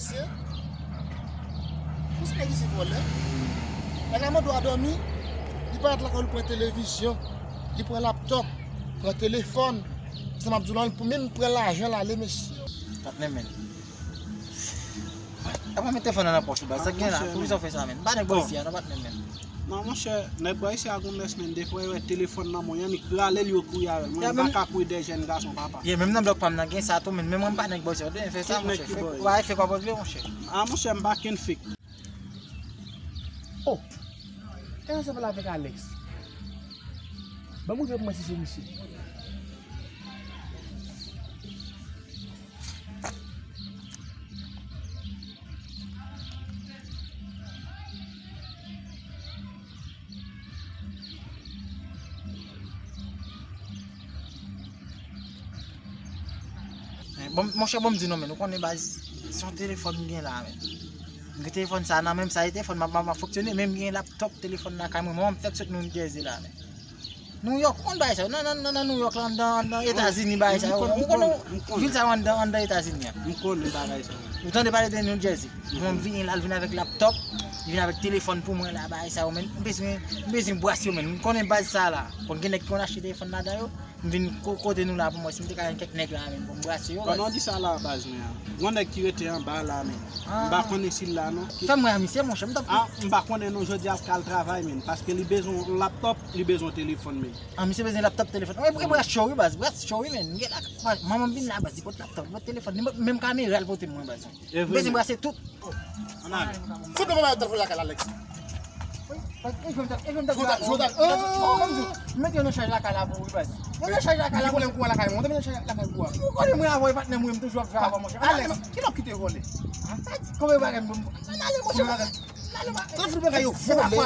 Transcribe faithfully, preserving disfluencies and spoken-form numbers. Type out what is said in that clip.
Mesye, pou se nèg isi vòlè. Nèg la mande w a dòmi, li parèt lakay ou, li pran televizyon, li pran laptòp, pran telefòn. Sa m ap di w la, pou menm pran lajan l ale, mesye. Patnè, men. Apa met telefòn nan nan pòch ou, baz. Sa k gen la? Poukisa w fè sa, men? M pa nèg bò isi a, non, patnè, men. Non, monchè, nèg bò isi a gon mès, men. Depi w wè telefòn nan men w, li rale l, yo kouri avè l. Mwen, m pa ka kouri dèyè jèn gason, papa. Ye, menm nan blòk pa m nan gen sa tou, men. Men mwen, m pa nèg bò isi a. Ou te fè sa, monchè. Fè, w pa fè kòb vle, monchè. Ah, monchè, m pa kenn fake. Oh! Eske se pale avèk Alex? Ban m rive pou mwen si se misye. Bon, monchè, bon, m di non, men, ou konnen, baz, se yon telefòn m gen la, men. M gen telefòn sa nan men m, sa e telefòn m ap, m ap, m ap fonksyone, men m gen laptòp telefòn lakay mwen, mwen, m fèk sot New Jersey la, men. New York, ou konn bagay sa yo. Nan, nan, nan, nan New York la, anndan, anndan Etazini, bagay sa yo. Ou konnen vil sa yo anndan, anndan Etazini an. M konnen bagay sa yo. Ou tande pale de New Jersey? Mwen, m vini la, l vin avèk laptòp, li vin avèk telefòn pou mwen la, bagay sa yo, men. M bezwen, m bezwen brase yo, men. M konnen baz sa la. Konn gen nèg ki konn achte telefòn ladan yo. M vin ko-, kote nou la pou mwen, si m te ka jwenn kèk nèg la, men, pou m brase yo, baz. Pandan w di sa la, baz, men, gon nèg ki rete anba la, men. M pa konnen si l la, non. Fè m wè a misye, monchè, m t ap. Ah, m pa konnen non, jodi a l ka al travay, men, paske li bezwen yon laptòp, li bezwen yon telefòn, men. Ah, misye bezwen laptòp, telefòn. Wi, wi, brase cho, wi, baz, brase cho, wi, men. M gen la, manman m vin la, baz, li pot laptòp, li pot telefòn, li pot menm kamera, l pote mwen, baz. M bezwen brase tout. Ann ale. Fout nan mwen telefòn lakay Alex. Mete yo nan chaj lakay la pou ou, baz. Yo nan chaj lakay la pou ou. Ou konnen mwen avè w, patnè m, wi, m toujou ap jwe avè w, monchè. Alex, kilè w kite vòlè? Kòman bagay m, ann ale, monchè. Ann ale, telefòn bagay yo vòlè.